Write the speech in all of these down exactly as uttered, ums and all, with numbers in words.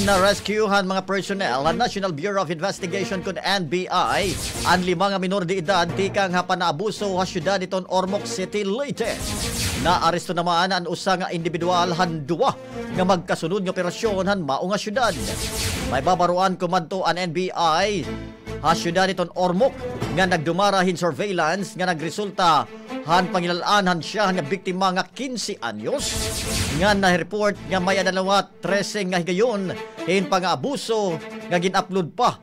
Na-rescue han mga personnel han National Bureau of Investigation kun N B I an lima nga minor de edad tikang ha panaabuso ha syudad hiton Ormoc City, Leyte. Naaresto naman an usa nga indibidwal han duwa nga magkasunod nga operasyon han mao nga syudad. May babaroan kumadto an N B I ha syudad hiton Ormoc nga nagdumara hin surveillance nga nagresulta han pangilal-an han siyahan nga biktima nga kinse anyos, nga na-report nga may-ada liwat trese nga higayon hin pangaabuso nga gin-upload pa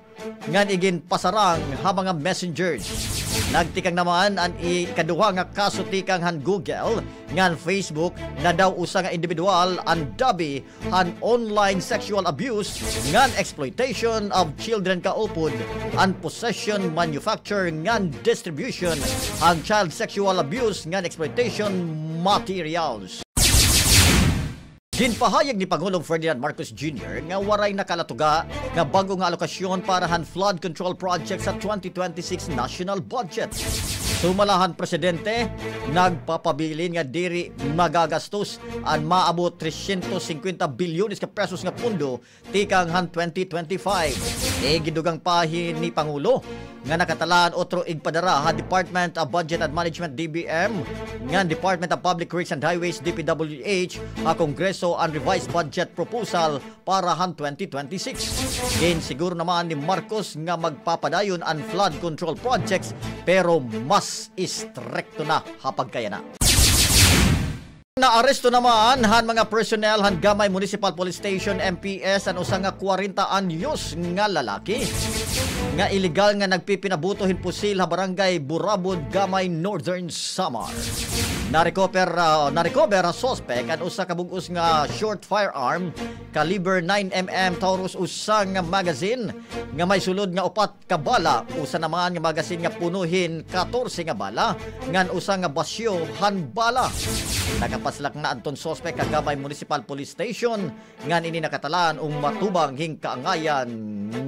ngan iginpasarang ha mga messengers. Nagtikang naman an ikaduha nga kaso tikang han Google ngan Facebook na daw usa nga indibidwal an dabi han online sexual abuse ngan exploitation of children kaupod an possession, manufacture ngan distribution han child sexual abuse ngan exploitation materials. Ginpahayag ni Pangulong Ferdinand Marcos Junior nga waray nakalatuga nga bag-o nga alokasyon para han flood control project sa twenty twenty-six national budget. Sumala han presidente, nagpapabilin nga diri magagastos an maabot trescientos cincuenta bilyones ka pesos nga pondo tikang han twenty twenty-five. Igidugang pa hin ni Pangulo nga nakatalaan utro igpadara ha Department of Budget and Management, D B M, ngan Department of Public Works and Highways, D P W H, ha Kongreso an revised budget proposal para han twenty twenty-six. Ginsiguro naman ni Marcos nga magpapadayon an flood control projects, pero mas istrikto na ha pagkayana. Naaresto naman han mga personnel han Gamay Municipal Police Station, M P S, an usa nga kwarenta anyos nga lalaki nga ilegal nga nagpipinabuto hin pusil ha Barangay Burabod, Gamay, Northern Samar. Narecover, ah, narecover ha suspek an usa ka bug-os nga short firearm caliber nine M M Taurus, usa nga magazine nga may sulod nga upat ka bala, usa naman nga magazine nga puno hin katorse nga bala, ngan usa nga basyo han bala. Nakapaslak na adton suspek ha Gamay Municipal Police Station, ngan ini nakatalaan ung matubang hin kaangayan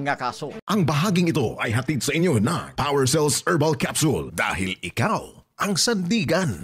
nga kaso. Ang bahaging ito ay hatid sa inyo ng Power Cells Herbal Capsule, dahil ikaw ang sandigan.